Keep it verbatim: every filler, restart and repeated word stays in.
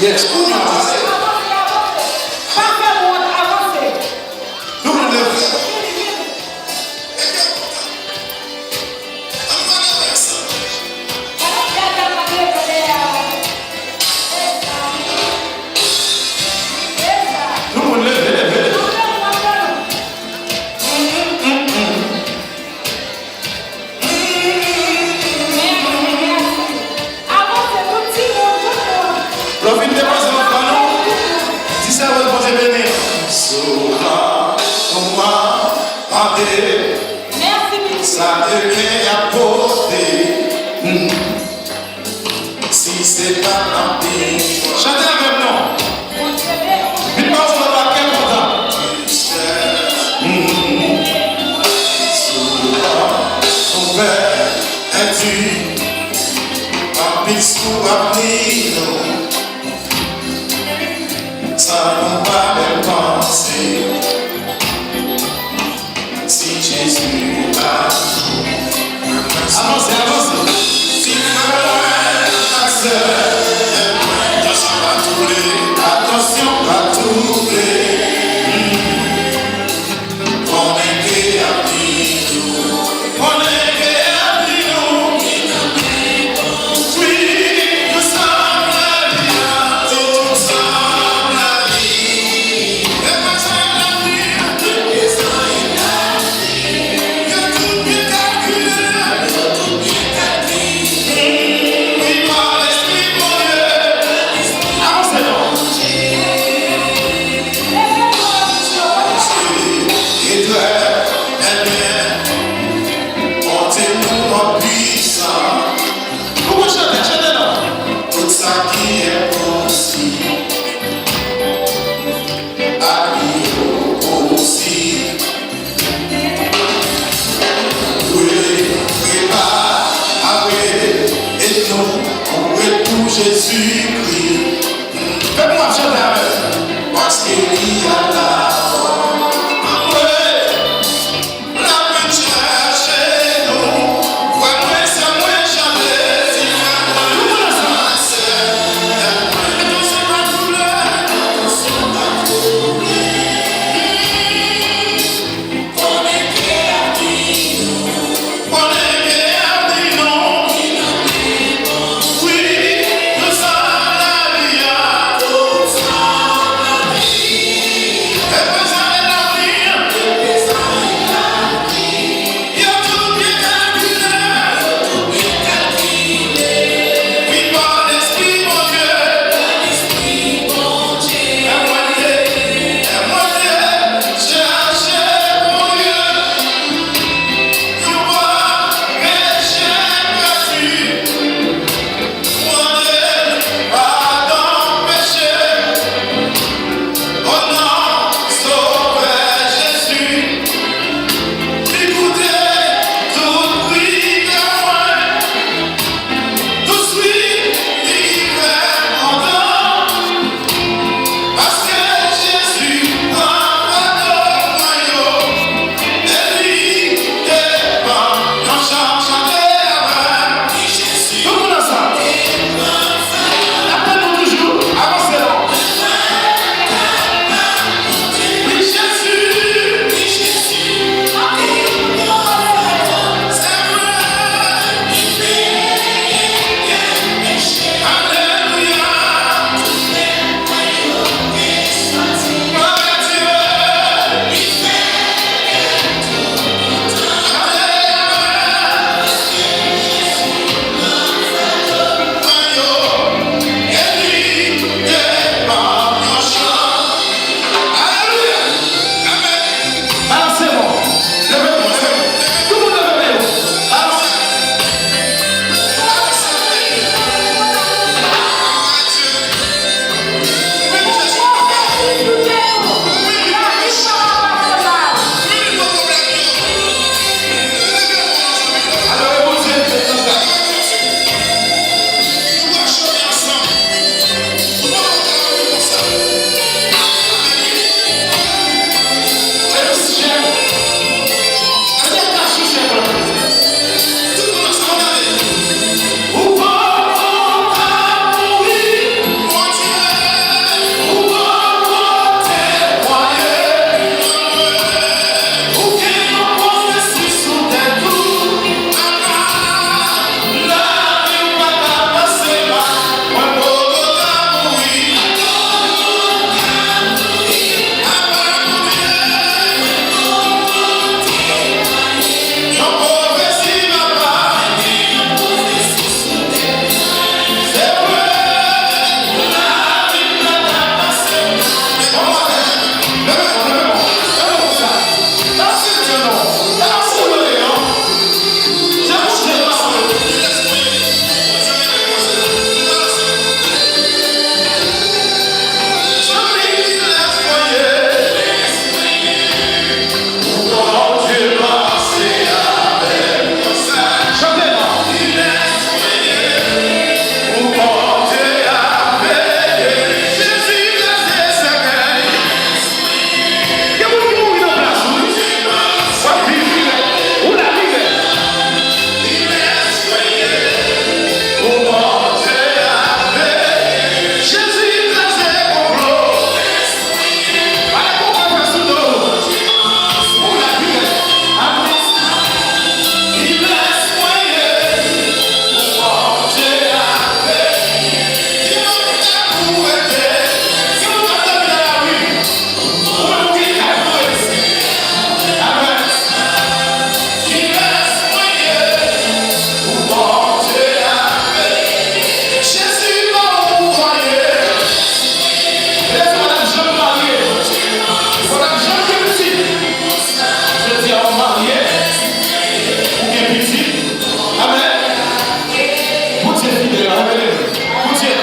Yes, kounye a, avanse. Avanse, avanse. Pa fè wont, avanse. Nou leve. Vini, vini. Tout moun leve, leve, leve. Lè w fin depoze yon fwa nou, di Seyè Bondye beni. Sou mwen, mande. Sa demen ap pote. Hmm. Si se pa anpil. Chante avè m non. Vin ba w sa la kè kontan. Hmm. Sou mwen, mande. Anpil sou avni nou. Sa nou pa menm panse. Si Jezi pa. Avanse, avanse. Si frè mwen ak sè mwen, atansyon pa twouble, atansyon pa twouble. Konnen ke avni nou, konnen ke avni nou. Wi, nou sanble byen, nou tout sanble byen. E pa sa avni, yo tout byen kalkile, yo tout byen kalkile. Wi, pa Lespri Bondye. Avanse non. Etrèl, enben, Bondye nou an pwisan. Ou konn chante, chante non. Tout sa ki enposib, ak li yo posib. Wi, prepare nou pou retou Jezikri. Fè pou m ap chante avè w. Paske li a la.